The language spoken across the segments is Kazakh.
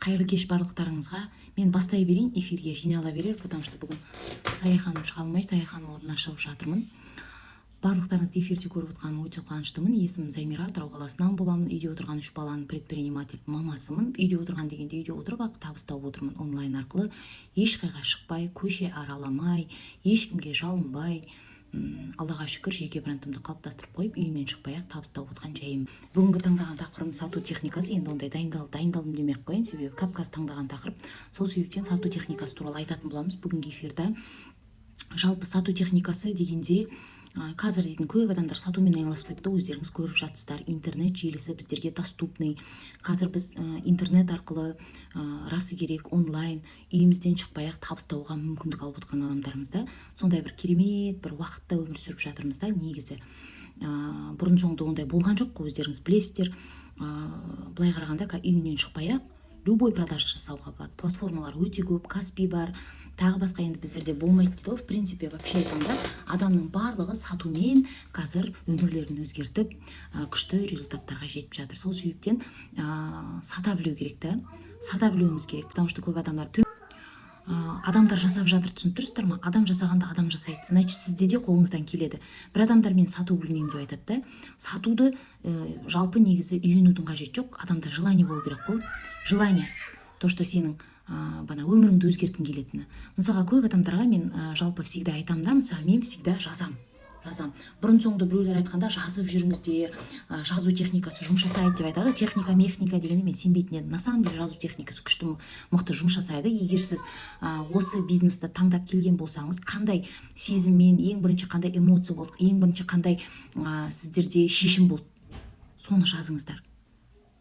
Қайырлы кеш барлықтарыңызға! Мен бастай берейін эфирге, жинала берер, потому что бүгін Сая ханым шыға алмай, Сая ханым орнына шығып жатырмын. Барлықтарыңызды эфирде көріп отқаныма өте қуаныштымын. Есімім Замира, Атырау қаласынан боламын. Үйде отырған үш баланың предприниматель мамасымын. Үйде отырған дегенде, үйде отырып ақ табыс тауып отырмын онлайн арқылы, ешқайға шықпай, көше араламай, ешкімге жалынбай. Аллаға шүкір, жеке брендімді қалыптастырып қойып, үйімнен шықпай ақ табыс тауып отқан жайым. Бүгінгі таңдаған тақырыбым — сату техникасы. Енді ондай дайындалдым демей ақ қояйын, себебі кавказ таңдаған тақырып. Сол себептен сату техникасы туралы айтатын боламыз бүгінгі эфирде. Жалпы, сату техникасы дегенде, қазір дейтін көп адамдар сатумен айналысып кетті. Өздеріңіз көріп жатсыздар, интернет желісі біздерге доступный. Қазір біз интернет арқылы, расы керек, онлайн үйімізден шықпай ақ табыс табуға мүмкіндік алып отқан адамдармыз да. Сондай бір керемет бір уақытта өмір сүріп жатырмыз да. Негізі, бұрын соңды ондай болған жоқ қой, өздеріңіз білесіздер. Былай қарағанда, үйіңнен шықпай ақ любой продажа жасауға болады. Платформалар өте көп, Каспи бар, тағы басқа. Енді біздерде болмайды дейді ғой. В принципе, вообще айтқанда, адамның барлығы сатумен қазір өмірлерін өзгертіп, күшті результаттарға жетіп жатыр. Сол себептен сата білу керек та, сата білуіміз керек, потому что көп адамдар адамдар жасап жатыр, түсініп тұрсыздар ма? Адам жасағанда адам жасайды, значит, сізде де қолыңыздан келеді. Бір адамдар «мен сату білмеймін» деп айтады да. Сатуды жалпы негізі үйренудің қажеті жоқ, адамда желание болу керек қой. Желание, то что сенің бана өміріңді өзгерткің келетіні. Мысалға, көп адамдарға мен жалпы всегда айтамын да. Мысалы, мен всегда жазам, жазам. Бұрын соңды біреулер айтқанда «жазып жүріңіздер, жазу техникасы жұмыс жасайды» деп айтады. Техника мехника дегенде мен сенбейтін едім. На самом деле жазу техникасы күшті, мықты жұмыс жасайды. Егер сіз осы бизнесті таңдап келген болсаңыз, қандай сезіммен, ең бірінші қандай эмоция болды, ең бірінші қандай сіздерде шешім болды, соны жазыңыздар.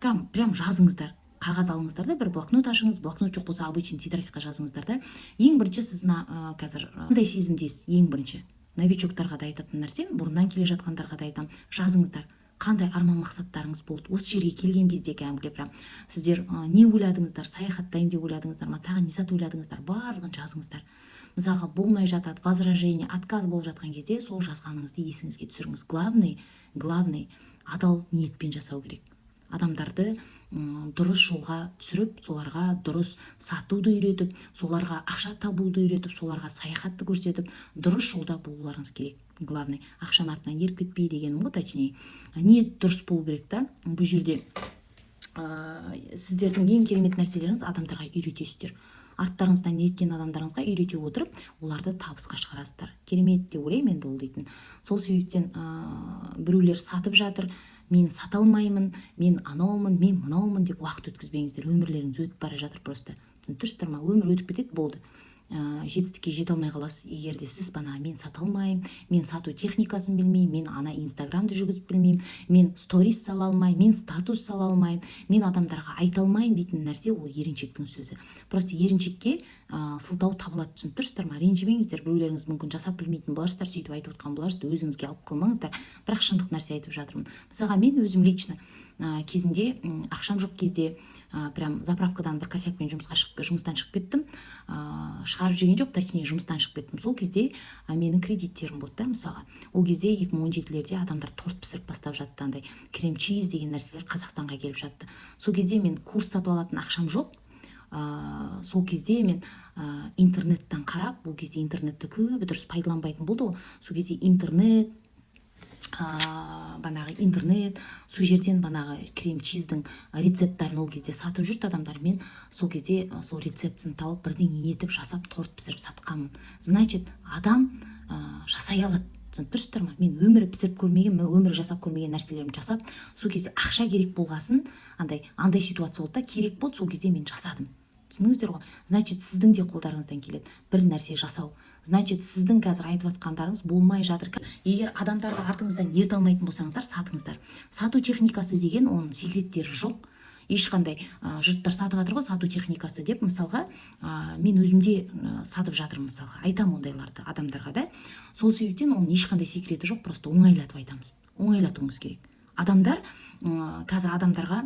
Прям жазыңыздар. Қағаз алыңыздар да, бір блокнот ашыңыз. Блокнот жоқ болса, обычный тетрадьқа жазыңыздар да. Ең бірінші сіз мына қазір қандай сезімдесіз? Ең бірінші новичоктарға да айтатын нәрсем, бұрыннан келе жатқандарға да айтамын: жазыңыздар, қандай арман мақсаттарыңыз болды осы жерге келген кезде. Кәдімгідей прям сіздер не ойладыңыздар? Саяхаттаймын деп ойладыңыздар ма, тағы не зат ойладыңыздар? Барлығын жазыңыздар. Мысалға, болмай жатады, возражение, отказ болып жатқан кезде сол жазғаныңызды есіңізге түсіріңіз. Главный, главный, адал ниетпен жасау керек. Адамдарды дұрыс жолға түсіріп, соларға дұрыс сатуды үйретіп, соларға ақша табуды үйретіп, соларға саяхатты көрсетіп, дұрыс жолда болуларыңыз керек. Главный, ақшаның артынан еріп кетпей дегенім ғой. Точнее, ниет дұрыс болу керек та. Бұл жерде сіздердің ең керемет нәрселеріңіз — адамдарға үйретесіздер. Арттарыңыздан ерткен адамдарыңызға үйрете отырып, оларды табысқа шығарасыздар. Керемет деп ойлаймын енді ол дейтін. Сол себептен біреулер сатып жатыр, «мен сата алмаймын, мен анаумын, мен мынаумын» деп уақыт өткізбеңіздер. Өмірлеріңіз өтіп бара жатыр просто, түсініп тұрсыздар ма? Өмір өтіп кетеді, болды. Жетістікке жете алмай қаласыз, егер де сіз бана «мен сата алмаймын, мен сату техникасын білмеймін, мен ана инстаграмды жүргізіп білмеймін, мен сторис сала алмаймын, мен статус сала алмаймын, мен адамдарға айта алмаймын» дейтін нәрсе — ол еріншектің сөзі. Просто еріншекке сылтау табылады, түсініп тұрсыздар ма? Ренжімеңіздер, біреулеріңіз мүмкін жасап білмейтін боларсыздар, сөйтіп айтып отқан боларсыздар, өзіңізге алып қалмаңыздар, бірақ шындық нәрсе айтып жатырмын. Мысалға, мен өзім лично кезінде ақшам жоқ кезде прям заправкадан бір косякпен жұмыстан шығып кеттім. Шығарып жіберген жоқ, точнее, жұмыстан шығып кеттім. Сол кезде менің кредиттерім болды да. Мысалға, ол кезде 2017-лерде адамдар торт пісіріп бастап жатты, андай крем чиз деген нәрселер Қазақстанға келіп жатты. Сол кезде мен курс сатып алатын ақшам жоқ. Сол кезде мен интернеттен қарап, ол кезде интернетті көбі дұрыс пайдаланбайтын болды ғой. Сол кезде интернет, банағы интернет, сол жерден банағы крем чиздің рецепттарын ол кезде сатып жүрді адамдар. Мен сол кезде сол рецептісін тауып, бірдеңе етіп жасап, торт пісіріп сатқанмын. Значит, адам жасай алады, түсініп тұрсыздар ма? Мен өмірі пісіріп көрмеген, өмірі жасап көрмеген нәрселерімді жасап, сол кезде ақша керек болғасын, андай ситуация болды да, керек болды, сол кезде мен жасадым, түсіндіңіздер ғой? Значит, сіздің де қолдарыңыздан келеді бір нәрсе жасау. Значит, сіздің қазір айтып жатқандарыңыз болмай жатыр. Егер адамдарды артыңыздан ерте алмайтын болсаңыздар, сатыңыздар. Сату техникасы деген, оның секреттері жоқ ешқандай. Жұрттар сатып жатыр ғой сату техникасы деп. Мысалға, мен өзімде сатып жатырмын, мысалға, айтамын ондайларды адамдарға да. Сол себептен оның ешқандай секреті жоқ, просто оңайлатып айтамыз, оңайлатуыңыз керек. Адамдар қазір адамдарға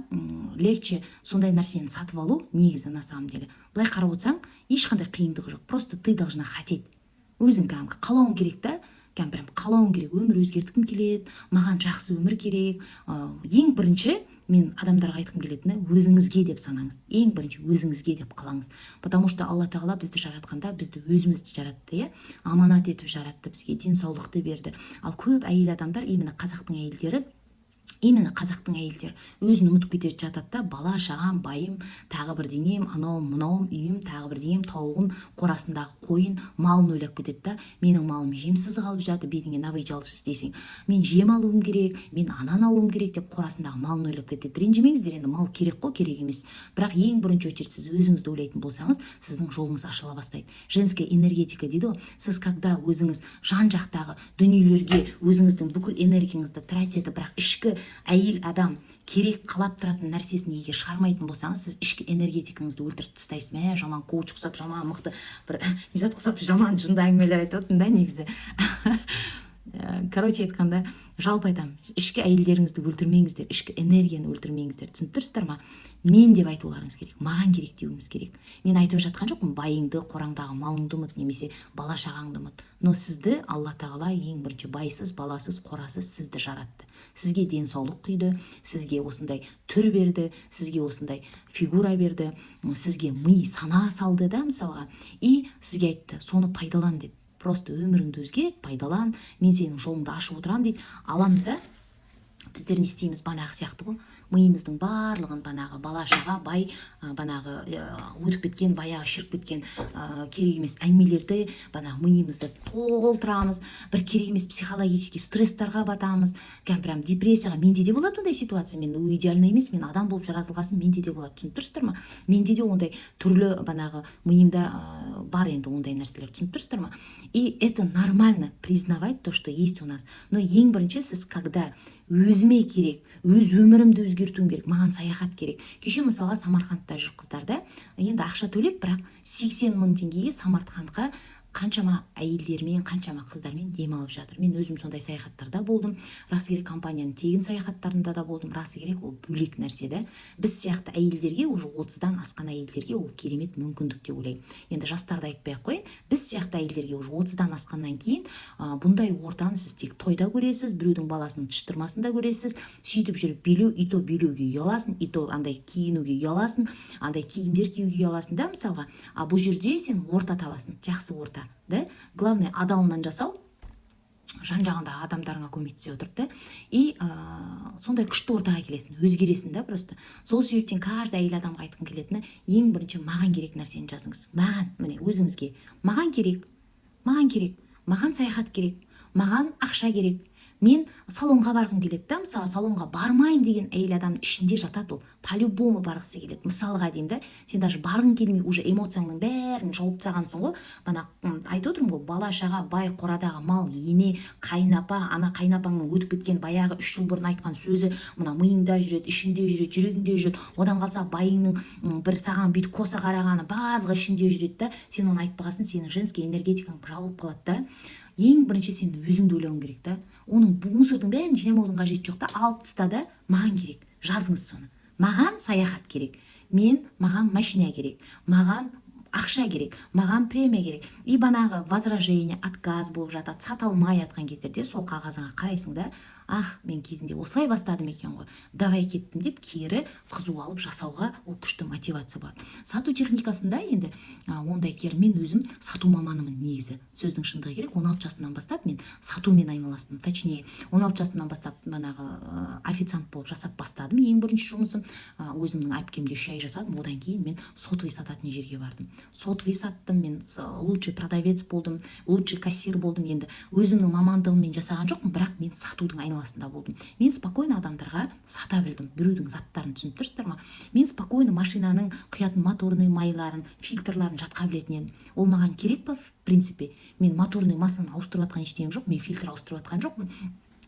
легче сондай нәрсені сатып алу. Негізі, на самом деле, былай қарап отырсаң, ешқандай қиындығы жоқ. Просто ты должна хотеть, өзің кәдімгі қалауың керек та. Кәдімгі прям қалауың керек, өмір өзгерткім келеді, маған жақсы өмір керек. Ең бірінші мен адамдарға айтқым келетіні: өзіңізге деп санаңыз, ең бірінші өзіңізге деп қалаңыз. Потому что Алла Тағала бізді жаратқанда, бізді өзімізді жаратты, иә, аманат етіп жаратты, бізге денсаулықты берді. Ал көп әйел адамдар, именно қазақтың әйелдері, именно қазақтың әйелдері өзін ұмытып кете жатады да. Бала шағам, байым, тағы бірдеңем, анауым, мынауым, үйім, тағы бірдеңем, тауығым, қорасындағы қойын, малын ойлап кетеді да. Менің малым жемсіз қалып жатыр, бетіңе навый жалшы десең, мен жем алуым керек, мен ананы алуым керек деп, қорасындағы малын ойлап кетеді. Ренжімеңіздер енді, мал керек қой, керек емес. Бірақ ең бірінші очередь сіз өзіңізді ойлайтын болсаңыз, сіздің жолыңыз ашыла бастайды. Женская энергетика дейді ғой. Сіз когда өзіңіз жан жақтағы дүниелерге өзіңіздің бүкіл энергияңызды тратить етіп, бірақ ішкі әйел адам керек, қалап тұратын нәрсесін егер шығармайтын болсаңыз, сіз ішкі энергетикаңызды өлтіріп тастайсыз. Мә, жаман коуч ұқсап, жаман мықты бір не зат ұқсап, жаман жынды әңгімелер айтып отырмын да негізі. Короче айтқанда, жалпы айтамын, ішкі әйелдеріңізді өлтірмеңіздер, ішкі энергияны өлтірмеңіздер, түсініп тұрсыздар ма? Мен деп айтуларыңыз керек, маған керек деуіңіз керек. Мен айтып жатқан жоқпын, байыңды, қораңдағы малыңды ұмыт немесе бала шағаңды ұмыт. Но сізді Алла Тағала ең бірінші байсыз, баласыз, қорасыз сізді жаратты, сізге денсаулық құйды, сізге осындай түр берді, сізге осындай фигура берді, сізге ми, сана салды да мысалға. И сізге айтты: «Соны пайдалан», – деді. Просто өміріңді өзгерт, пайдалан, мен сенің жолыңды ашып отырамын дейді. Аламыз да, біздер не істейміз? Банағы сияқты ғой, миымыздың барлығын банағы бала шаға, бай, банағы өтіп кеткен, баяғы шіріп кеткен, керек емес әңгімелерді банағы миымызды толтырамыз, бір керек емес психологический стресстарға батамыз, кәдімгі прям депрессияға. Менде де болады ондай ситуация, мен идеальный емес, мен адам болып жаратылғасын, менде де болады, түсініп тұрсыздар ма? Менде де ондай түрлі банағы миымда бар енді ондай нәрселер, түсініп тұрсыздар ма? И это нормально признавать то, что есть у нас. Но ең бірінші сіз когда өзіме керек, өз өмірімді өзгертуім керек, маған саяхат керек. Кеше мысалға Самарқандта жүр қыздар да енді, ақша төлеп, бірақ 80 мың теңгеге Самарқандқа қаншама әйелдермен, қаншама қыздармен демалып жатыр. Мен өзім сондай саяхаттарда болдым, расы керек, компанияның тегін саяхаттарында да болдым. Расы керек, ол бөлек нәрсе да. Біз сияқты әйелдерге, уже 30-дан асқан әйелдерге ол керемет мүмкіндік деп ойлаймын. Енді жастарды айтпай ақ қояйын, біз сияқты әйелдерге уже 30-дан асқаннан кейін бұндай ортаны сіз тек тойда көресіз, біреудің баласының тыштырмасында көресіз. Сөйтіп жүріп билеу, и то билеуге ұяласың, и то андай киінуге ұяласың, андай киімдер киюге ұяласың да мысалға. А бұл жерде сен орта табасың, жақсы орта да. Главное, адалынан жасау, жан жағындағы адамдарыңа көмектесе отырып та. И сондай күшті ортаға келесің, өзгересің да просто. Сол себептен каждый әйел адамға айтқым келетіні: ең бірінші маған керек нәрсені жазыңыз. Маған, міне, өзіңізге маған керек, маған керек, маған саяхат керек, маған ақша керек, мен салонға барғым келеді да. Мысалы, салонға бармаймын деген әйел адамның ішінде жатады, ол по любому барғысы келеді мысалға деймін да. Сен даже барғың келмей, уже эмоцияңның бәрін жауып тастағансың ғой. Бана айтып отырмын ғой, бала шаға, бай, қорадағы мал, ене, қайынапа, ана қайынапаңның өтіп кеткен баяғы 3 жыл бұрын айтқан сөзі мына миыңда жүреді, ішінде жүреді, жүрегіңде жүреді. Одан қалса, байыңның бір саған бүйтіп коса қарағаны, барлығы ішінде жүреді да. Сен оны айтпағасын, сенің женский энергетикаң жабылып қалады да. Ең бірінші сен өзіңді ойлауың керек та. Оның, мусордың бәрін жинамаудың қажеті жоқ та, алып таста да. Маған керек, жазыңыз соны: маған саяхат керек, мен, маған машина керек, маған ақша керек, маған премия керек. И банағы возражение, отказ болып жатады, сата алмай жатқан кездерде сол қағазыңа қарайсың да: «Ах, мен кезінде осылай бастадым екен ғой, давай, кеттім», – деп, кері қызу алып жасауға ол күшті мотивация болады. Сату техникасында енді ондай кері. Мен өзім сату маманымын негізі, сөздің шындығы керек. 16 жасымнан бастап мен сатумен айналыстым, точнее, 16 жасымнан бастап манағы официант болып жасап бастадым. Ең бірінші жұмысым өзімнің әпкемде 3 ай жасадым. Одан кейін мен сотовый сататын жерге бардым, сотовый саттым. Мен лучший продавец болдым, лучший кассир болдым. Енді өзімнің мамандығыммен жасаған жоқпын, бірақ мен сатудың айналасында болдым. Мен спокойно адамдарға сата білдім біреудің заттарын, түсініп тұрсыздар ма? Мен спокойно машинаның құятын моторный майларын, фильтрларын жатқа білетін едім. Ол маған керек па? В принципе, мен моторный маслоны ауыстырып жатқан ештеңем жоқ, мен фильтр ауыстырып жатқан жоқпын.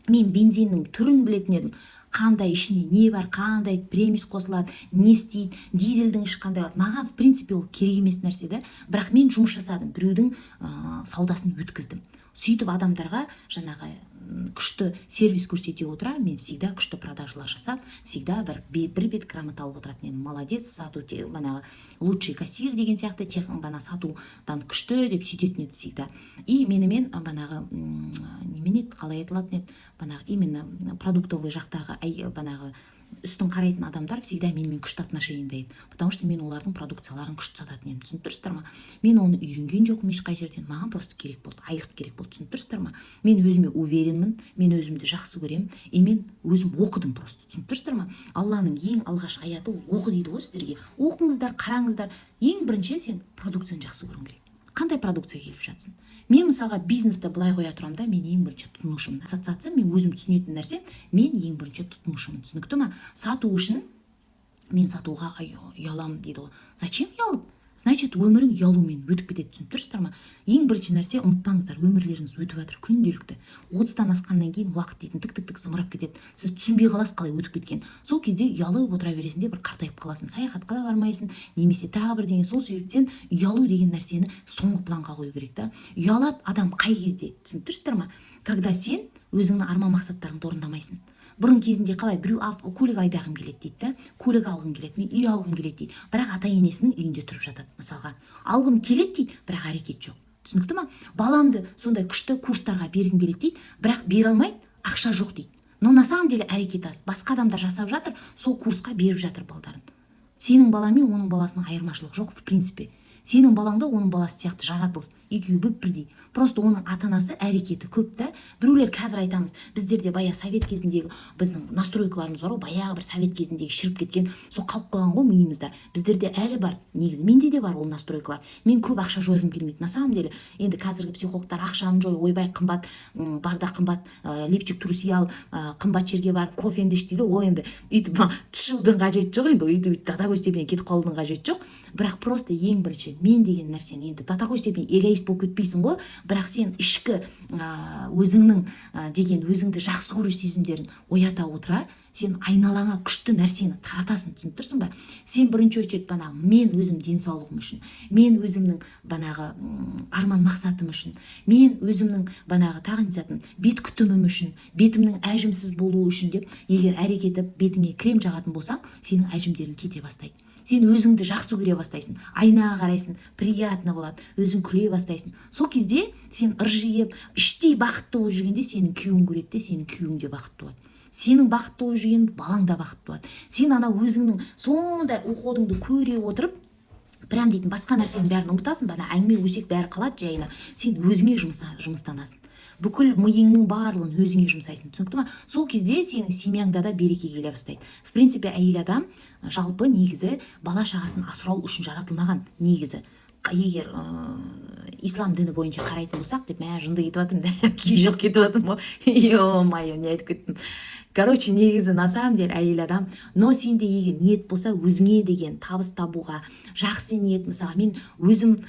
Мен бензиннің түрін білетін едім, қандай, ішінде не бар, қандай примесь қосылады, не істейді, дизельдің іші қандай болады. Маған в принципе ол керек емес нәрсе да. Бірақ мен жұмыс жасадым, біреудің саудасын өткіздім. Сөйтіп адамдарға жаңағы Күшті сервис көрсете отыра, мен всегда күшті продажалар жасап, всегда бір бет грамота алып отыратын едім. Молодец, сату, бағанағы лучший кассир деген сияқты, тех бана сатудан күшті деп сөйтетін еді всегда. И менімен бағанағы немен еді, қалай айтылатын еді, бағанағы именно продуктовый жақтағы бағанағы үстін қарайтын адамдар всегда менімен күшті отношениеда еді, потому что мен олардың продукцияларын күшті сататын едім, түсініп тұрсыздар ма? Мен оны үйренген жоқпын ешқай жерден, маған просто керек болды, айлық керек болды, түсініп тұрсыздар ма? Мен өзіме уверенмін, мен өзімді жақсы көремін и мен өзім оқыдым просто, түсініп тұрсыздар ма? Алланың ең алғаш аяты ол «оқы» дейді ғой сіздерге. Оқыңыздар, қараңыздар. Ең бірінші сен продукцияны жақсы көруің керек, қандай продукция келіп жатсын. Мен, мысалға, бизнесті былай қоя тұрамын да, мен ең бірінші тұтынушымын. Ассоциация, мен өзім түсінетін нәрсе, мен ең бірінші тұтынушымын, түсінікті ма? Сату үшін мен сатуға ұяламын дейді ғой. Зачем ұялып? Значит, өмірің ұялумен өтіп кетеді, түсініп тұрсыздар ма? Ең бірінші нәрсе, ұмытпаңыздар, өмірлеріңіз өтіп жатыр күнделікті. 30-дан асқаннан кейін уақыт дейтін тік, тік, тік зымырап кетеді, сіз түсінбей қаласыз қалай өтіп кеткенін. Сол кезде ұялып отыра бересің де, бір қартайып қаласың, саяхатқа да бармайсың немесе тағы бірдеңе. Сол себептен ұялу деген нәрсені соңғы планға қою керек та. Ұялады адам қай кезде, түсініп тұрсыздар ма? Когда сен өзіңнің арман мақсаттарыңды орындамайсың. Бұрын кезінде қалай, біреу көлік айдағым келеді дейді да, көлік алғым келеді, мен үй алғым келеді дейді, бірақ ата енесінің үйінде тұрып жатады. Мысалға, алғым келеді дейді, бірақ әрекет жоқ, түсінікті ма? Баламды сондай күшті курстарға бергім келеді дейді, бірақ бере алмайды, ақша жоқ дейді. Но на самом деле әрекет аз. Басқа адамдар жасап жатыр, сол курсқа беріп жатыр балдарын. Сенің балаң мен оның баласының айырмашылығы жоқ. В принципе, сенің балаң да оның баласы сияқты жаратылыс, екеуі біп бірдей, просто оның ата анасы әрекеті көп та. Біреулер қазір айтамыз, біздерде баяғы совет кезіндегі біздің настройкаларымыз бар ғой, баяғы бір совет кезіндегі шіріп кеткен, сол қалып қойған ғой миымызда. Біздерде әлі бар негізі, менде де бар ол настройкалар. Мен көп ақша жойғым келмейді на самом деле. Енді қазіргі психологтар ақшаны жой, ойбай, қымбат, бар да қымбат лифчик, трусы ал, қымбат жерге барып кофеңді іш дейді. Ол енді өйтіп тіс жуудың қажеті жоқ, енді өйтіп өйтіп до такой степени кетіп қалудың қажеті жоқ. Бірақ просто ең бірінші мен деген нәрсені, енді до такой степени эгоист болып кетпейсің ғой, бірақ сен ішкі өзіңнің деген өзіңді жақсы көру сезімдерін оята отыра, сен айналаңа күшті нәрсені таратасың, түсініп тұрсың ба? Сен бірінші очередь бағанағы мен өзім денсаулығым үшін, мен өзімнің бағанағы арман мақсатым үшін, мен өзімнің бағанағы тағы не айтатын, бет күтімім үшін, бетімнің әжімсіз болуы үшін деп егер әрекет етіп, бетіңе крем жағатын болсаң, сенің әжімдерің кете бастайды. Сен өзіңді жақсы көре бастайсың, айнаға қарайсың, приятно болады, өзің күле бастайсың. Сол кезде сен ыржиып, іштей бақытты болып жүргенде, сенің күйеуің көреді де, сенің күйеуің де бақытты болады. Сенің бақытты болып жүргеніңді балаң да бақытты болады. Сен ана өзіңнің сондай уходыңды көре отырып, прям дейтін басқа нәрсенің бәрін ұмытасың. Бана әңгіме, өсек бәрі қалады жайына. Сен өзіңе жұмыстанасың, бүкіл миыңның барлығын өзіңе жұмсайсың, түсінікті ма? Сол кезде сенің семьяңда да береке келе бастайды. В принципе, әйел адам жалпы негізі бала шағасын асырау үшін жаратылмаған негізі, егер ислам діні бойынша қарайтын болсақ деп. Мә, жынды кетіп жатырмын да, күй жоқ кетіп жатырмын ғой, ё-моё, не айтып кеттім. Короче, негізі, на самом деле әйел адам, но сенде егер ниет болса, өзіңе деген табыс табуға жақсы ниет. Мысалға, мен өзім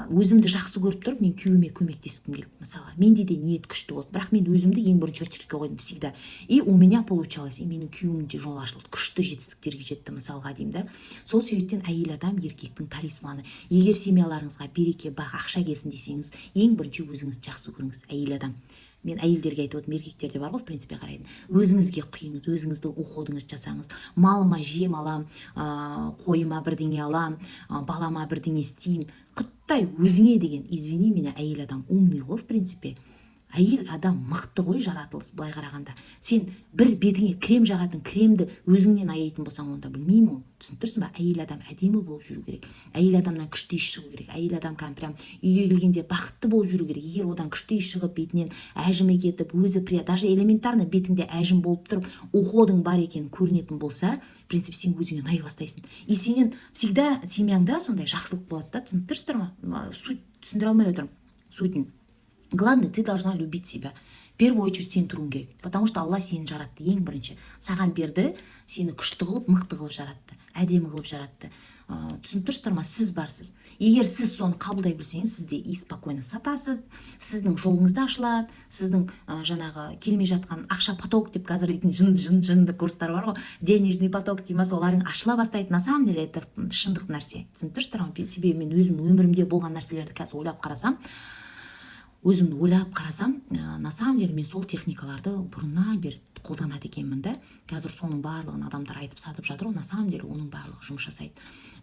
өзімді жақсы көріп тұрып, мен күйеуіме көмектескім келді. Мысалға, менде де ниет күшті болды, бірақ мен өзімді ең бірінші очередьке қойдым всегда, и у меня получалось, и менің күйеуімнің де жолы ашылды, күшті жетістіктерге жетті, мысалға деймін да. Сол себептен әйел адам — еркектің талисманы. Егер семьяларыңызға береке, бақ, ақша келсін десеңіз, ең бірінші өзіңізді жақсы көріңіз, әйел адам. Мен әйелдерге айтып отырмын, еркектер де бар ғой, в принципе, қарайтын. Өзіңізге құйыңыз, өзіңіздің уходыңызды жасаңыз. Малыма жем алам, қойыма бірдеңе алам, балама бірдеңе істеймін. Құттай өзіңе деген, извини меня, әйел адам умный ғой. В принципе, әйел адам мықты ғой жаратылыс былай қарағанда. Сен бір бетіңе крем жағатын кремді өзіңнен аяйтын болсаң, онда білмеймін ол, түсініп тұрсың ба? Әйел адам әдемі болып жүру керек, әйел адамнан күшті иіс шығу керек, әйел адам кәдімгі прям үйге келгенде бақытты болып жүру керек. Егер одан күшті иіс шығып, бетінен әжімі кетіп, өзі даже элементарно бетіңде әжім болып тұрып, уходың бар екенін көрінетін болса, в принципе, сен өзіңе ұнай бастайсың, и сенен всегда семьяңда сондай жақсылық болады да, түсініп тұрсыздар ма? Суть түсіндіре алмай отырмын, сутін. Главное, ты должна любить себя. В первую очередь сен тұруың керек, потому что Алла сені жаратты, ең бірінші саған берді, сені күшті қылып, мықты қылып жаратты, әдемі қылып жаратты. Түсініп тұрсыздар ма? Сіз барсыз. Егер сіз соны қабылдай білсеңіз, сіз де и спокойно сатасыз, сіздің жолыңыз да ашылады, сіздің жаңағы келмей жатқан ақша поток деп қазір дейтін жын жын жынды курстар бар ғой, денежный поток дей ма, соларың ашыла бастайды. На самом деле это шындық нәрсе, түсініп тұрсыздар ма? Себебі мен өзім өмірімде болған нәрселерді қазір ойлап қарасам Өзім ойлап қарасам, на самом деле мен сол техникаларды бұрыннан бері қолданады екенмін да. Қазір соның барлығын адамдар айтып, сатып жатыр ғой. На самом деле оның барлығы жұмыс жасайды.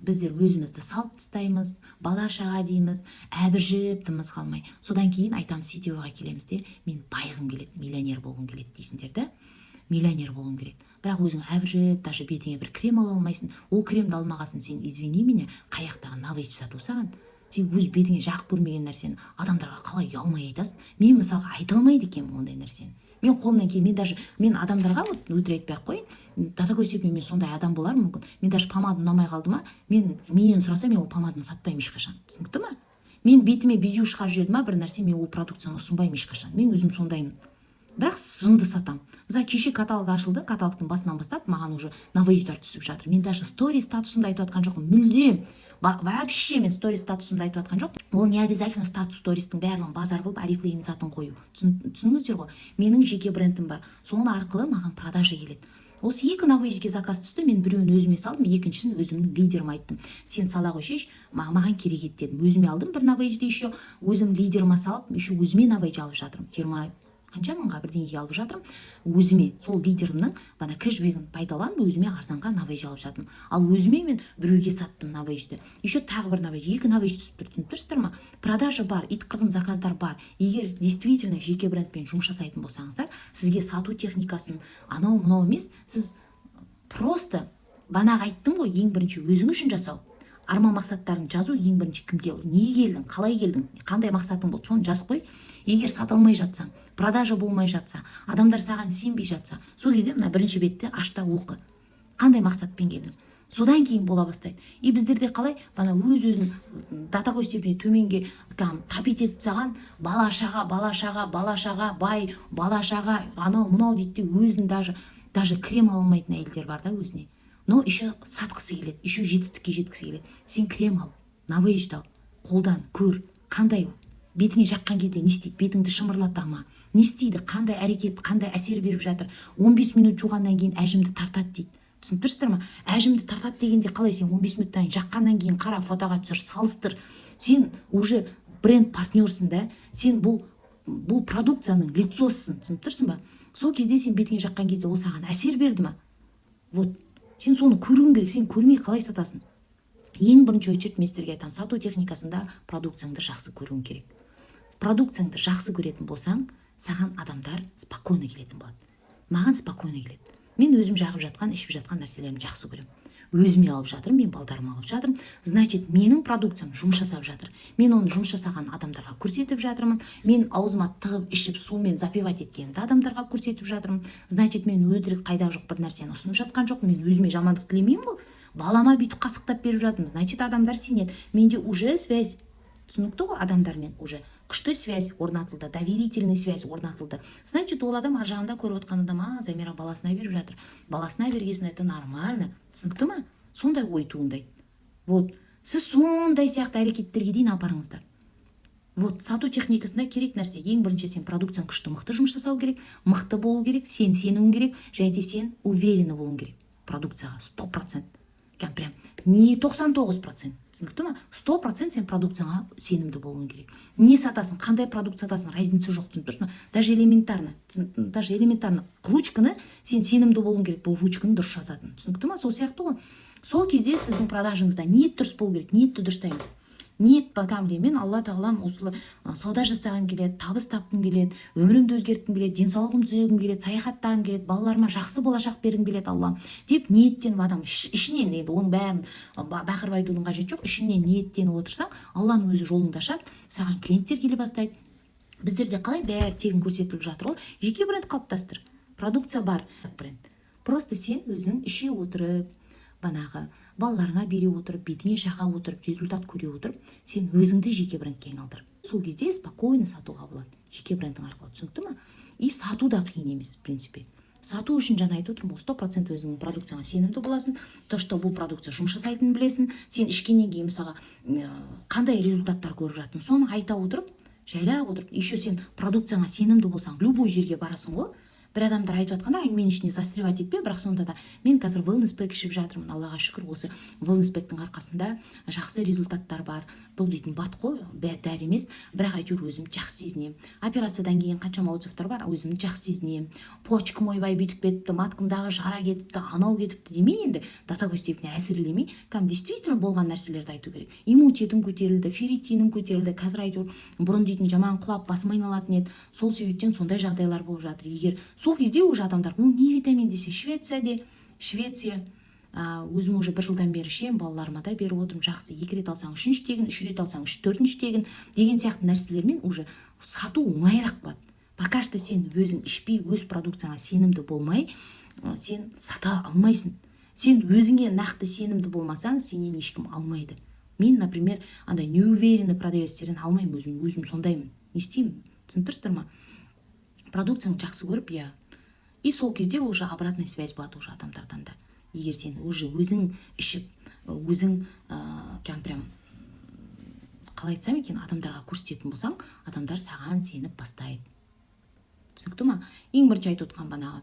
Біздер өзімізді салып тастаймыз, бала шаға дейміз, әбіржіп, дымыз қалмай. Содан кейін айтамыз, сетевойға келеміз де, мен байығым келеді, миллионер болғым келеді дейсіңдер да. Миллионер болғым келеді, бірақ өзің әбіржіп, даже бетіңе бір крем ала алмайсың. Ол кремді алмағасын, сен, извини меня, қай жақтағы навыч сату саған? Сен өз бетіңе жағып көрмеген нәрсені адамдарға қалай ұялмай айтасың? Мен, мысалға, айта алмайды екенмін ондай нәрсені. Мен қолымнан келмей, даже мен адамдарға, вот, өтірік айтпай ақ қояйын, до такой степени мен сондай адам болармын мүмкін. Мен даже помада ұнамай қалды ма, мен, менен сұраса, мен ол помаданы сатпаймын ешқашан, түсінікті ма? Мен бетіме безеу шығарып жіберді ма бір нәрсе, мен ол продукцияны ұсынбаймын ешқашан. Мен өзім сондаймын, бірақ жынды сатамын. Мысалы, кеше каталог ашылды. Каталогтың басынан бастап маған уже новейдждар түсіп жатыр. Мен даже сторис статусымда айтып жатқан жоқпын мүлдем. Вообще мен сторис статусымда айтып жатқан жоқпын. Ол не обязательно статус, стористің барлығын базар қылып, Орифлеймнің затын қою. Түсіндіңіздер ғой? Менің жеке брендім бар, соның арқылы маған продажа келеді. Осы екі новейджге заказ түсті. Мен біреуін өзіме салдым, екіншісін өзімнің лидеріме айттым: «Сен сала қойсайшы, маған керек еді», — дедім. Өзіме алдым бір новейджді, еще өзім лидеріме салып, еще өзіме новейдж алып жатырмын. 20 қанша мыңға, бірдеңеге алып жатырмын өзіме. Сол лидерімнің бана кэшбэгін пайдаланып, өзіме арзанға новейдж алып жатырмын. Ал өзіме, мен біреуге саттым новейджді, еще тағы бір новейдж, екі новейдж түсіп тұр. Түсініп тұрсыздар ма? Продажа бар, ит қырғын заказдар бар. Егер действительно жеке брендпен жұмыс жасайтын болсаңыздар, сізге сату техникасын анау мынау емес, сіз просто, банағы айттым ғой, ең бірінші өзің үшін жасау, арман мақсаттарын жазу. Ең бірінші кімге, неге келдің, қалай келдің, қандай мақсатың болды, соны жазып қой. Егер сата алмай жатсаң, продажа болмай жатса, адамдар саған сенбей жатса, сол кезде мына бірінші бетті аш та оқы, қандай мақсатпен келдің. Содан кейін бола бастайды. И біздерде қалай, бана өз өзін до такой степени төменге там топить етіп тастаған: бала шаға, бала шаға, бала шаға, бай, бала шаға, анау мынау дейді де, өзін даже крем ала алмайтын әйелдер бар да өзіне, но еще сатқысы келеді, еще жетістікке жеткісі келеді. Сен крем ал, новейджді ал, қолдан көр, қандай, бетіңе жаққан кезде не істейді, бетіңді шымырлата ма, не істейді, қандай әрекет, қандай әсер беріп жатыр. 15 минут жуғаннан кейін әжімді тартады дейді, түсініп тұрсыздар ма? Әжімді тартады дегенде қалай? Сен 15 минуттан кейін жаққаннан кейін қара, фотоға түсір, салыстыр. Сен уже бренд партнерсың да, сен бұл продукцияның лицосысың, түсініп тұрсың ба? Сол кезде сен бетіңе жаққан кезде ол саған әсер берді ма? Вот сен соны көруің керек. Сен көрмей қалай сатасың? Ең бірінші очередь мен сіздерге айтамын, сату техникасында продукцияңды жақсы көруің керек. Продукцияңды жақсы көретін болсаң, саған адамдар спокойно келетін болады. Маған спокойно келеді. Мен өзім жағып жатқан, ішіп жатқан нәрселерімді жақсы көремін. Өзіме алып жатырмын, мен балдарыма алып жатырмын. Значит, менің продукциям жұмыс жасап жатыр. Мен оны жұмыс жасаған адамдарға көрсетіп жатырмын. Мен аузыма тығып ішіп, сумен запивать еткенімді адамдарға көрсетіп жатырмын. Значит, мен өтірік, қайда жоқ бір нәрсені ұсынып жатқан жоқпын. Мен өзіме жамандық тілемеймін ғой, балама бүйтіп қасықтап беріп жатырмын. Значит, адамдар сенеді. Менде уже связь, түсінікті ғой, адамдармен уже күшті связь орнатылды, доверительный связь орнатылды. Значит, ол адам, ар жағында көріп отқан адам: «А, Замира баласына беріп жатыр, баласына бергесін, это нормально», түсінікті ма? Сондай ой туындайды. Вот сіз сондай сияқты әрекеттерге дейін апарыңыздар. Вот сату техникасында керек нәрсе: ең бірінші сен продукцияң күшті, мықты жұмыс жасау керек, мықты болу керек, сен сенуің керек және де сен уверенный болуың керек продукцияға 100%, прям не 99%, түсінікті ма? 100% сен продукцияңа сенімді болуың керек. Не сатасың, қандай продукт сатасың, разница жоқ, түсініп тұрсың ба? Даже элементарно ручканы сен сенімді болуың керек, бұл ручканы дұрыс жазатын, түсінікті ма? Сол сияқты ғой. Сол кезде сіздің продажаңызда ниет дұрыс болу керек. Ниетті дұрыстаймыз. Ниет кәдімгідей: мен, Алла тағалам, осылай сауда жасағым келеді, табыс тапқым келеді, өмірімді өзгерткім келеді, денсаулығымды түзегім келеді, саяхаттағым келеді, балаларыма жақсы болашақ бергім келеді, Аллам, деп ниеттеніп адам ішінен, енді оның бәрін бақырып айтудың қажеті жоқ, ішінен ниеттеніп отырсаң, Алланың өзі жолыңды ашады, саған клиенттер келе бастайды. Біздерде қалай, бәрі тегін көрсетіліп жатыр ғой. Жеке бренд қалыптастыр. Продукция бар, бренд. Просто сен өзің іше отырып, банағы балаларыңа бере отырып, бетіңе жаға отырып, результат көре отырып, сен өзіңді жеке брендке айналдыр. Сол кезде спокойно сатуға болады жеке брендің арқылы, түсінікті ма? И сату да қиын емес, в принципе. Сату үшін, жаңа айтып отырмын ғой, 100% өзіңнің продукцияңа сенімді боласың, то что бұл продукция жұмыс жасайтынын білесің. Сен ішкеннен кейін, мысалға, қандай результаттар көріп жатырсың, соны айта отырып, жайлап отырып. Еще сен продукцияңа сенімді болсаң, любой жерге барасың ғой. Бір адамдар айтып жатқанда, әңгіменің ішіне застревать етпе. Бірақ сонда да мен қазір wellness pack ішіп жатырмын. Аллаға шүкір, осы wellness pack тің арқасында жақсы результаттар бар. Бұл дейтін БАД қой, дәрі емес, бірақ әйтеуір өзім жақсы сезінемін. Операциядан кейін қаншама отзывтар бар, өзімді жақсы сезінемін. Почкам, ойбай, бүйтіп кетіпті, маткамдағы жара кетіпті, анау кетіпті демей, енді до такой степени әсірелемей, кәдімгі действительно болған нәрселерді айту керек. Иммунитетім көтерілді, ферритинім көтерілді қазір әйтеуір. Бұрын дейтін жаман құлап, басым айналатын еді. Сол себептен сондай жағдайлар болып жатыр. Егер сол кезде уже адамдар ол не витамин десе, Швеция де, Швеция. Өзім уже бір жылдан бері ішемін, балаларыма да беріп отырмын. Жақсы, екі рет алсаң, үшінші тегін, үш рет алсаң, үш, төртінші тегін деген сияқты нәрселермен уже сату оңайырақ болады. Пока что сен өзің ішпей, өз продукцияңа сенімді болмай, сен сата алмайсың. Сен өзіңе нақты сенімді болмасаң, сенен ешкім алмайды. Мен, например, андай неуверенный продавецтерден алмаймын. Өзім сондаймын, не істеймін, түсініп тұрсыздар ма? Продукцияңды жақсы көріп, иә, и сол кезде уже обратная связь болады уже адамдардан да. Егер сен уже өзің ішіп, өзің кәдімгі прям, қалай айтсам екен, адамдарға көрсететін болсаң, адамдар саған сеніп бастайды. Түсінікті ма? Ең бірінші айтып отқан банағы,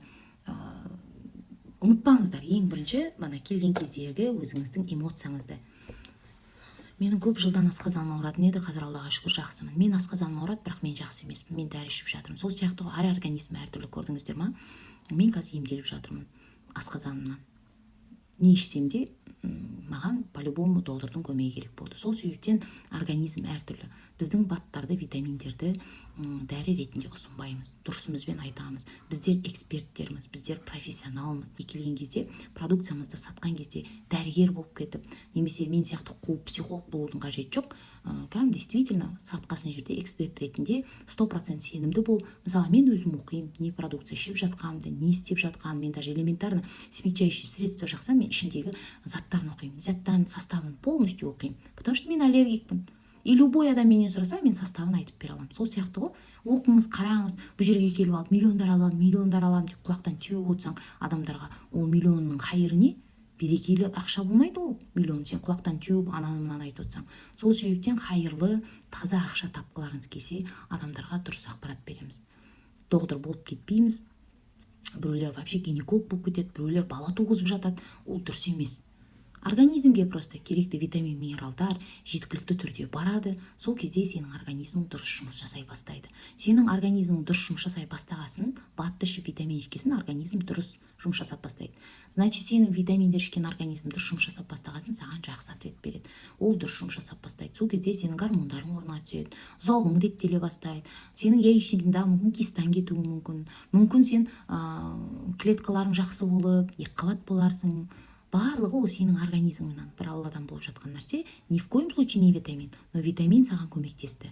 ұмытпаңыздар, ең бірінші бана келген кездегі өзіңіздің эмоцияңызды. Менің көп жылдан асқазаным ауыратын еді, қазір, Аллаға шүкір, жақсымын. Мен асқазаным ауырады, бірақ мен жақсы емеспін, мен дәрі ішіп жатырмын. Сол сияқты ғой, әр организм әртүрлі, көрдіңіздер ма? Мен қазір емделіп жатырмын асқазанымнан. Не ішсем де, маған по любому доктордың көмегі керек болды. Сол себептен организм әртүрлі. Біздің БАДтарды, витаминдерді дәрі ретінде ұсынбаймыз, дұрысымызбен айтамыз. Біздер эксперттерміз, біздер профессионалмыз. И келген кезде, продукциямызды сатқан кезде дәрігер болып кетіп немесе мен сияқты қуып психолог болудың қажеті жоқ. Кәдімгі действительно сатқасын жерде эксперт ретінде 100% сенімді бол. Мысалы, мен өзім оқимын не продукция ішіп жатқанымды, не істеп жатқанымды. Мен даже элементарно смягчающий средство жақсам, мен ішіндегі заттарын оқимын, заттардың составын полностью оқимын, потому что мен аллергикпін. И любой адам менен сұраса, мен составын айтып бере аламын. Сол сияқты ғой, оқыңыз, қараңыз. Бұл жерге келіп алып, миллиондар аламын, миллиондар аламын деп құлақтан теуіп отырсаң адамдарға, ол миллионның қайыры не? Берекелі ақша болмайды ол миллион, сен құлақтан теуіп, ананы мынаны айтып отырсаң. Сол себептен қайырлы, таза ақша тапқыларыңыз келсе, адамдарға дұрыс ақпарат береміз. Доктор болып кетпейміз. Біреулер вообще гинеколог болып кетеді, біреулер бала туғызып жатады. Ол дұрыс емес. Организмге просто керекті витамин, минералдар жеткілікті түрде барады. Сол кезде сенің организмің дұрыс жұмыс жасай бастайды. Сенің организмің дұрыс жұмыс жасай бастағасын, БАДты ішіп, витамин ішкесін, организм дұрыс жұмыс жасап бастайды. Значит, сенің витаминдер ішкен организм дұрыс жұмыс жасап бастағасын, саған жақсы ответ береді, ол дұрыс жұмыс жасап бастайды. Сол кезде сенің гормондарың орнына түседі, зобың реттеле бастайды, сенің яичнигіңда мүмкін кистаң кетуі мүмкін, мүмкін сен клеткаларың жақсы болып, екіқабат боларсың. Барлығы ол сенің организміңнан, бір Алладан болып жатқан нәрсе, ни в коем случае не витамин. Но витамин саған көмектесті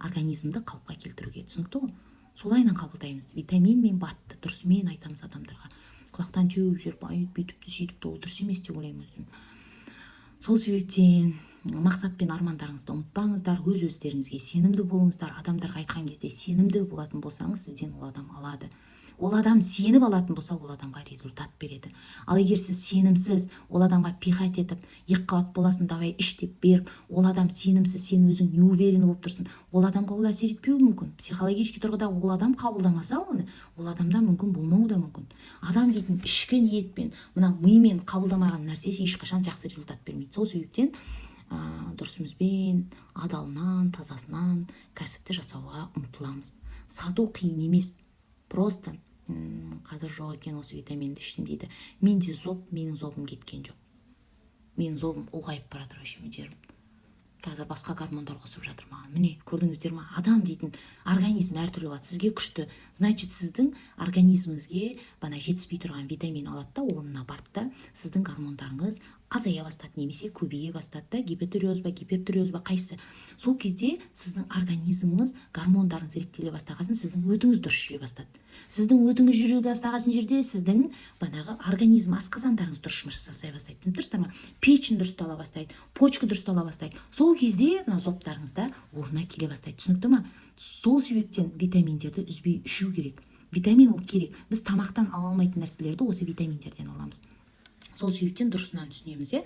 организмді қалыпқа келтіруге, түсінікті ғой? Солайынан қабылдаймыз витамин мен БАДты, дұрысымен айтамыз адамдарға. Құлақтан теуіп жіберіп, ай, бүйтіпті, сөйтіпті, ол дұрыс емес деп ойлаймын өзім. Сол себептен мақсат пен армандарыңызды ұмытпаңыздар, өз өздеріңізге сенімді болыңыздар. Адамдарға айтқан кезде сенімді болатын болсаңыз, сізден ол адам алады. Ол адам сеніп алатын болса, ол адамға результат береді. Ал егер сіз сенімсіз, ол адамға пихать етіп, екі қабат боласың, давай іш деп беріп, ол адам сенімсіз, сен өзің неуверенный болып тұрсың, ол адамға ол әсер етпеуі мүмкін. Психологический тұрғыда ол адам қабылдамаса оны, ол адамда мүмкін болмауы да мүмкін. Адам дейтін ішкі ниетпен, мына мимен қабылдамаған нәрсесі ешқашан жақсы результат бермейді. Сол себептен дұрысымызбен, адалынан, тазасынан кәсіпті жасауға ұмтыламыз. Сату қиын емес просто. Қазір жоқ екен, осы витаминді іштім дейді. Менде зоб, менің зобым кеткен жоқ, менің зобым ұлғайып бара жатыр вообще жерім. Қазір басқа гормондар қосып жатыр маған. Міне, көрдіңіздер ма, адам дейтін организм әртүрлі болады. Сізге күшті, значит, сіздің организміңізге бана жетіспей тұрған витамин алады да, орнына барды да, сіздің гормондарыңыз азая бастады немесе көбейе бастады да, гипотиреоз ба, гипертиреоз ба, қайсысы. Сол кезде сіздің организміңіз, гормондарыңыз реттеле бастағасын, сіздің өтіңіз дұрыс жүре бастады. Сіздің өтіңіз жүре бастағасын жерде сіздің банағы организм, асқазандарыңыз дұрыс жұмыс жасай бастайды, түсініп тұрсыздар ма? Печень дұрыстала бастайды, почка дұрыстала бастайды. Сол кезде мына зобтарыңыз да орнына келе бастайды, түсінікті ма? Сол себептен витаминдерді үзбей ішу керек. Витамин ол керек. Біз тамақтан ала алмайтын нәрселерді осы витаминдерден аламыз. Сол себептен дұрысынан түсінеміз, иә.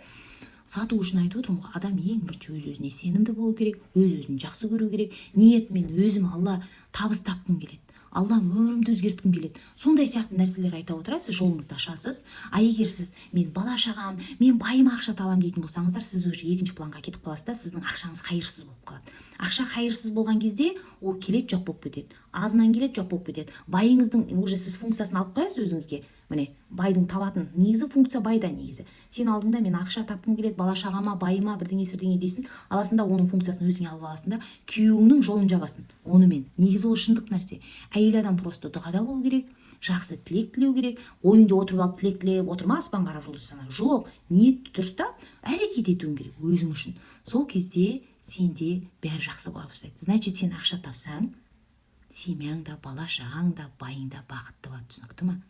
Сату үшін айтып отырмын ғой, адам ең бірінші өз өзіне сенімді болу керек, өз өзін жақсы көру керек. Ниетмен өзім, Алла, табыс тапқым келеді. Аллам, өмірімді өзгерткім келеді. Сондай сияқты нәрселер айта отыра сіз жолыңызды ашасыз. А егер сіз мен бала шағам, мен байыма ақша табамын дейтін болсаңыздар, сіз уже екінші планға кетіп қаласыз да, сіздің ақшаңыз қайырсыз болып қалады. Ақша қайырсыз болған кезде ол келеді, жоқ болып кетеді. Азынан келеді, жоқ болып кетеді. Байыңыздың уже сіз функциясын алып қоясыз өзіңізге. Міне, байдың табатын негізі функция байда негізі. Сен алдыңда мен ақша тапқым келеді, бала шағама, байыма бірдеңе сірдеңе дейсің, аласың да оның функциясын өзіңе алып аласың да, күйеуіңнің жолын жабасың онымен. Негізі ол шындық нәрсе. Әйел адам просто дұғада болу керек, жақсы тілек тілеу керек. Ойыңда отырып алып тілек тілеп отырма, аспан қарап жұлдыз сана. Жоқ, ниетті дұрыстап әрекет етуің керек өзің үшін. Сол кезде сенде бәрі жақсы бола бастайды. Значит, сен ақша тапсаң, семьяң да, бала шағаң да, байың да бақытты болады, түсінікті ма?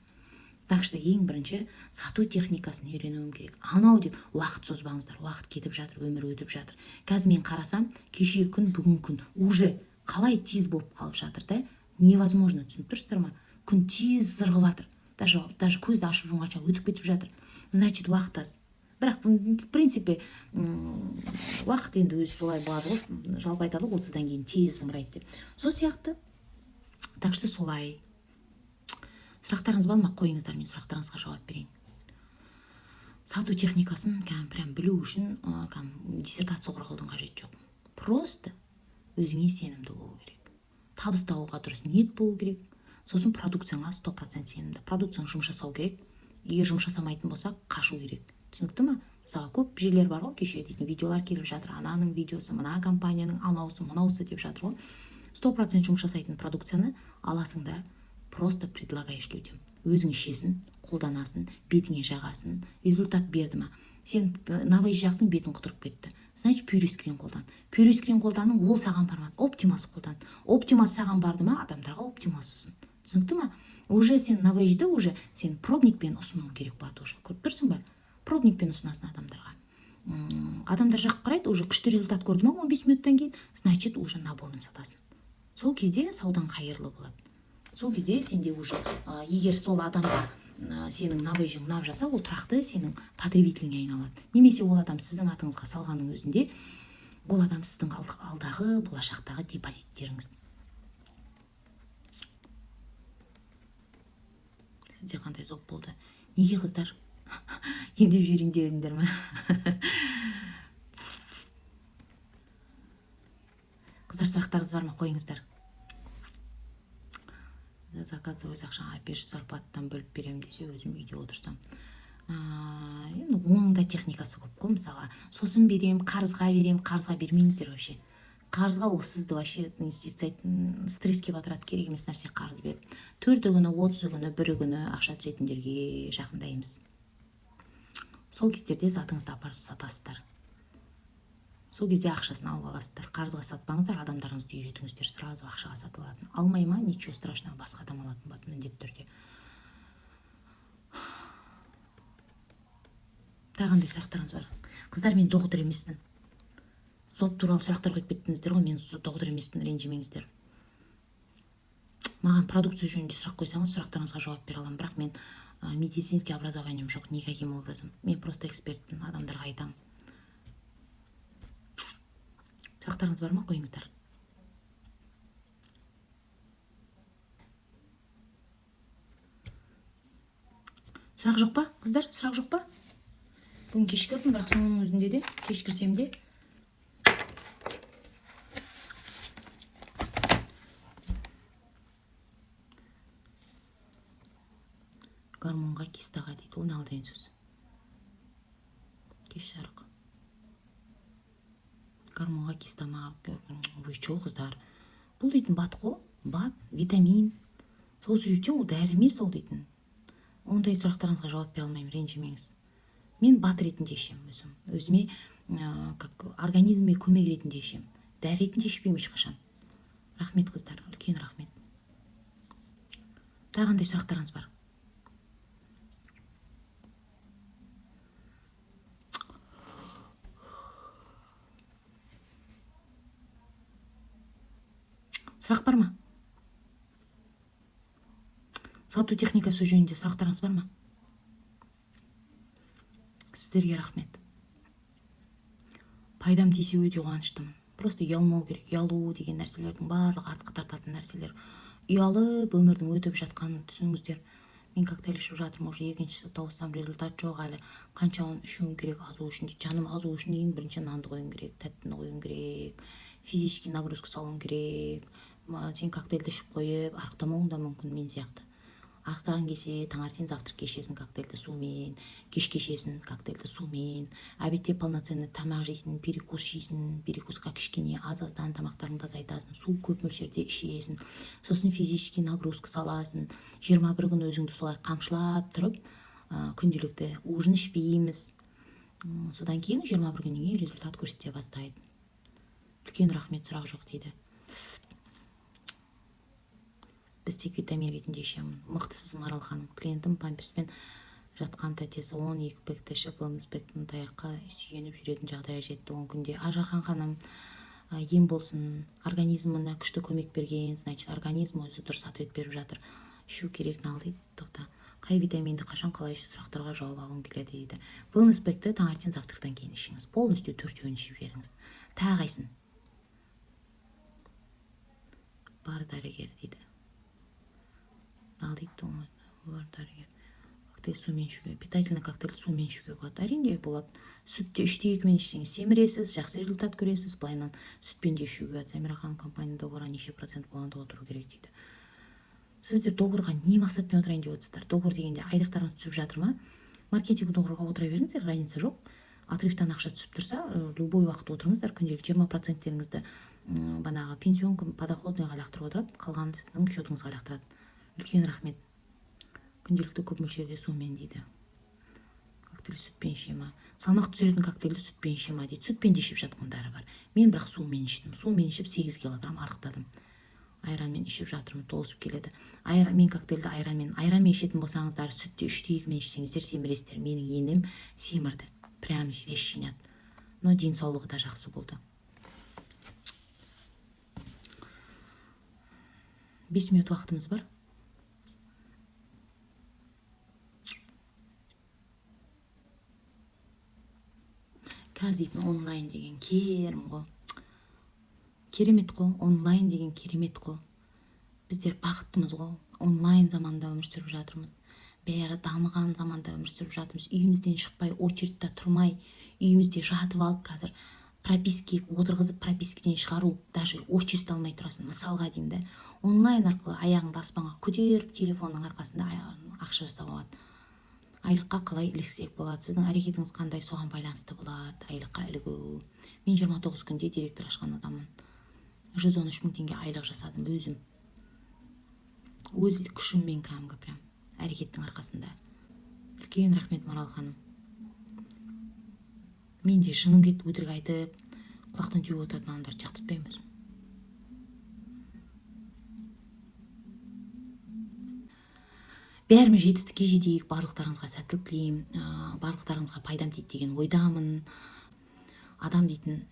Так что ең бірінші сату техникасын үйренуім керек. Анау деп уақыт созбаңыздар, уақыт кетіп жатыр, өмір өтіп жатыр. Қазір мен қарасам, кешегі күн, бүгінгі күн уже қалай тез болып қалып жатыр да, невозможно, түсініп тұрсыздар ма? Күн тез зырғып жатыр. Даже көзді ашып жұмғанша өтіп кетіп жатыр. Значит, уақыт аз. Бірақ в принципе уақыт енді өзі солай болады ғой. Жалпы айтады ғой, 30-дан кейін тез зымырайды деп. Сол сияқты. Так что солай. Сұрақтарыңыз бар ма? Қойыңыздар, мен сұрақтарыңызға жауап берейін. Сату техникасын кәдімгі прям білу үшін кәдімгі диссертация қорғаудың қажеті жоқ. Просто өзіңе сенімді болу керек. Табыс табуға дұрыс ниет болу керек. Сосын продукцияңа 100% сенімді. Продукцияң жұмыс жасау керек. Егер жұмыс жасамайтын болса, қашу керек. Түсінікті ма? Мысалға, көп жерлер бар ғой, кеше дейтін видеолар келіп жатыр. Ананың видеосы, мына компанияның анаусы, мынаусы деп жатыр ғой. 100% жұмыс жасайтын продукцияны аласың да, просто предлагаешь людям. Өзің ішесің, қолданасың, бетіңе жағасың, результат берді ма? Сен Новейдж жақтың бетін құтырып кетті. Значит, Пюрискрин қолдан. Пюрискрин қолданның, ол саған бармады. Оптимас қолдан. Оптимас саған барды ма? Адамдарға Оптимас ұсын. Түсінікті ма? Уже сен Новейджді уже сен пробникпен ұсынуың керек болады уже. Көріп тұрсың ба? Пробникпен ұсынасың адамдарға. Адамдар жаққа қарайды, уже күшті результат көрді ма 15 минуттан кейін, значит, уже наборын сатасың. Сол кезде саудаң қайырлы болады. Сол кезде сенде уже, егер сол адамға сенің Новейджің ұнап жатса, ол тұрақты сенің потребителіңе айналады. Немесе ол адам сіздің атыңызға салғанның өзінде, ол адам сіздің алдағы болашақтағы депозиттеріңіз. Сізде қандай зоб болды? Неге, қыздар? Емдеп жіберейін дедіңдер ма? Қыздар, сұрақтарыңыз бар ма? Қойыңыздар. Заказды өз ақшаңа әперші, зарплатадан бөліп беремін десе, өзім үйде отырсам. Енді оның да техникасы көп қой, мысалға. Сосын берем, қарызға берем, қарызға бермеңіздер вообще. Қарызға ол сізді вообще не істеп тастайды, стресске батырады, керек емес нәрсе қарыз беріп. 4 күні, 30 күні, 1 күні ақша түсетіндерге жақындаймыз. Сол кездерде затыңызды апарып сатасыздар. Сол кезде ақшасын алып аласыздар. Қарызға сатпаңыздар, адамдарыңызды үйретіңіздер, сразу ақшаға сатып алатын. Алмай ма, ничего страшного, басқа адам алатын болады міндетті түрде. Тағы қандай сұрақтарыңыз бар? Қыздар, мен доғдыр емеспін. Зоб туралы сұрақтар қойып кеттіңіздер ғой, мен доғдыр емеспін, ренжімеңіздер. Маған продукция жөнінде сұрақ қойсаңыз, сұрақтарыңызға жауап бере аламын, бірақ мен медицинский образованием жоқ никаким образом. Мен просто экспертпін, адамдарға айтамын. Сұрақтарыңыз бар ма? Қойыңыздар. Сұрақ жоқ па, қыздар? Сұрақ жоқ па? Бүгін кешкірдім, бірақ соның өзінде де кешкірсем де гормонға кистаға дейді. Ол не деген сөз? Кеш жарық. Гормонға кистама. Вы чё, қыздар? Бұл дейтін бат қой, бат, витамин. Сол себептен ол дәрі емес ол дейтін. Ондай сұрақтарыңызға жауап бере алмаймын, ренжімеңіз. Мен бат ретінде ішемін өзім. Өзіме как организміме көмек ретінде ішемін. Дәрі ретінде ішпеймін ешқашан. Рахмет, қыздар, үлкен рахмет. Тағы қандай сұрақтарыңыз бар? Сұрақ бар ма? Сату техникасы жөнінде сұрақтарыңыз бар ма? Сіздерге рахмет. Пайдам тисе өте қуаныштымын. Просто ұялмау керек. Ұялу деген нәрселердің барлығы артқа тартатын нәрселер. Ұялып өмірдің өтіп жатқанын түсініңіздер. Мен коктейль ішіп жатырмын, уже екіншісі тауыссам результат жоқ әлі. Қанша оны ішуім керек азу үшін? Жаным, азу үшін ең бірінші нанды қоюың керек, тәттіні қоюың керек, физический нагрузка салуың керек. Сен коктейльді ішіп қойып арықтамауың да мүмкін мен сияқты. Арықтаған келсе, таңертең завтракке ішесің коктейльді сумен, кешке ішесің коктейльді сумен, обедте полноценный тамақ жейсің, перекус жейсің, перекусқа кішкене аз-аздан тамақтарыңды азайтасың, су көп мөлшерде ішесің, сосын физический нагрузка саласың. 21 күн өзіңді солай қамшылап тұрып, күнделікті ужин ішпейміз. Содан кейін 21 күннен кейін результат көрсете бастайды. Үлкен рахмет, сұрақ жоқ дейді. Біз тек витамин ретінде ішемін. Мықтысыз, Марал ханым. Клиентім памперспен жатқан тәтесі 12 пэкті ішіп, wellness пэктің таяққа сүйеніп жүретін жағдайға жетті 10 күнде. Ажархан ханым, ем болсын, организміне күшті көмек берген, значит, организм өзі дұрыс ответ беріп жатыр. Ішу керек нал дейді. Тоқта. Қай витаминді қашан қалай ішу, сұрақтарға жауап алғым келеді дейді. Wellness пэкті таңертең завтрактан кейін ішіңіз. Полностью төртеуін ішіп жіберіңіз. Тағы қайсын? Бар дәрігер дейді. Ал дейді, бар дәрігер. Коктейль сумен ішуге, питательный коктейль сумен ішуге болады. Әрине болады. Сүтті үште екімен ішсеңіз семіресіз, жақсы результат көресіз. Былайынан сүтпен де ішуге болады. Замира ханым, компанияда договорға неше процент болғанда отыру керек дейді. Сіздер договорға не мақсатпен отырайын деп отырсыздар? Договор дегенде айлықтарыңыз түсіп жатыр ма? Маркетинг договорға отыра беріңіздер, разница жоқ. Отрывтан ақша түсіп тұрса, любой уақыт отырыңыздар. Күнделік 20%-теріңізді, банағы пенсионка, подоходныйға лақтырып отырады, қалғанын сіздің счетыңызға лақтырады. Үлкен рахмет. Күнделікті көп мөлшерде сумен дейді. Коктейль сүтпен іше ма? Салмақ түсіретін коктейльді сүтпен іше ма дейді. Сүтпен де ішіп жатқандары бар. Мен бірақ сумен іштім. Сумен ішіп 8 килограмм арықтадым. Айранмен ішіп жатырмын, толысып келеді. Мен коктейльді айранмен ішетін болсаңыздар, сүтті үште екімен ішсеңіздер семіресіздер. Менің енем семірді. Прям вес жинады. Но денсаулығы да жақсы болды. 5 минут уақытымыз бар. Қазір дейтін онлайн деген керім ғой. Керемет қой, онлайн деген керемет қой. Біздер бақыттымыз ғой, онлайн заманда өмір сүріп жатырмыз. Бәрі дамыған заманда өмір сүріп жатырмыз. Үйімізден шықпай, очередьте тұрмай, үйімізде жатып алып қазір прописки отырғызып, пропискіден шығару, даже очередь алмай тұрасың, мысалға деймін да. Онлайн арқылы аяғыңды аспанға көтеріп, телефонның арқасында ақша жасауға болады. Айлыққа қалай іліксек болады? Сіздің әрекетіңіз қандай, соған байланысты болады айлыққа ілігу. Мен 29 күнде директор ашқан адаммын. 113 мың теңге айлық жасадым өзім. Өз күшіммен кәдімгі прям әрекеттің арқасында. Үлкен рахмет, Марал ханым. Мен де жыным кетіп өтірік айтып, құлақтан теуіп отыратын адамдарды жақтыртпаймын өзім. Бәріміз жетістікке жетейік, барлықтарыңызға сәттілік тілеймін, барлықтарыңызға пайдам тиді деген ойдамын. Адам дейтін,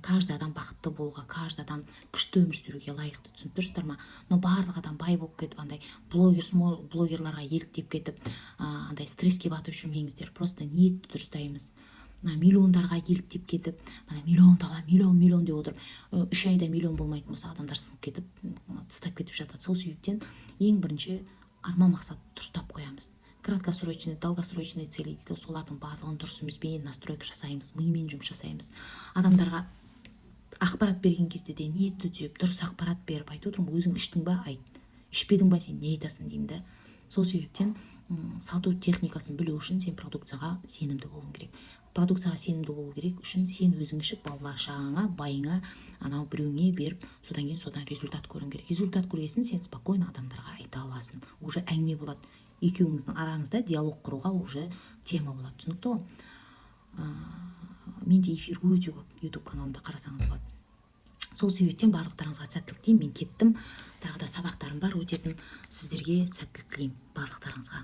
каждый адам бақытты болуға, каждый адам күшті өмір сүруге лайықты, түсініп тұрсыздар ма? Но барлық адам бай болып кетіп, андай блогерларға еліктеп кетіп, андай стресске батып жүрмеңіздер. Просто ниетті дұрыстаймыз. Мына миллиондарға еліктеп кетіп, мына миллион табамын, миллион, миллион деп отырып, 3 айда миллион болмайтын болса, адамдар сынып кетіп, тастап кетіп жатады. Сол себептен ең бірінші арман мақсат дұрыстап қоямыз. Краткосрочный, долгосрочный цели дейді, солардың барлығын дұрысымызбен настройка жасаймыз, мимен жұмыс жасаймыз. Адамдарға ақпарат берген кезде де ниетті түзеп, дұрыс ақпарат беріп айтып отырмын, өзің іштің ба, айт, ішпедің ба, сен не айтасың деймін да. Сол себептен, сату техникасын білу үшін сен продукцияға сенімді болуың керек. Продукцияға сенімді болу керек үшін сен өзің ішіп, балалар шағаңа, байыңа, анау біреуіңе беріп, содан кейін содан результат көруің керек. Результат көргесін сен спокойно адамдарға айта аласың. Уже әңгіме болады. Екеуіңіздің араңызда диалог құруға уже тема болады. Түсінікті ғой? Менде эфир өте көп, YouTube каналымда қарасаңыз болады. Сол себептен барлықтарыңызға сәттілік тілеймін. Мен кеттім. Тағы да сабақтарым бар өтетін. Сіздерге сәттілік тілеймін барлықтарыңызға.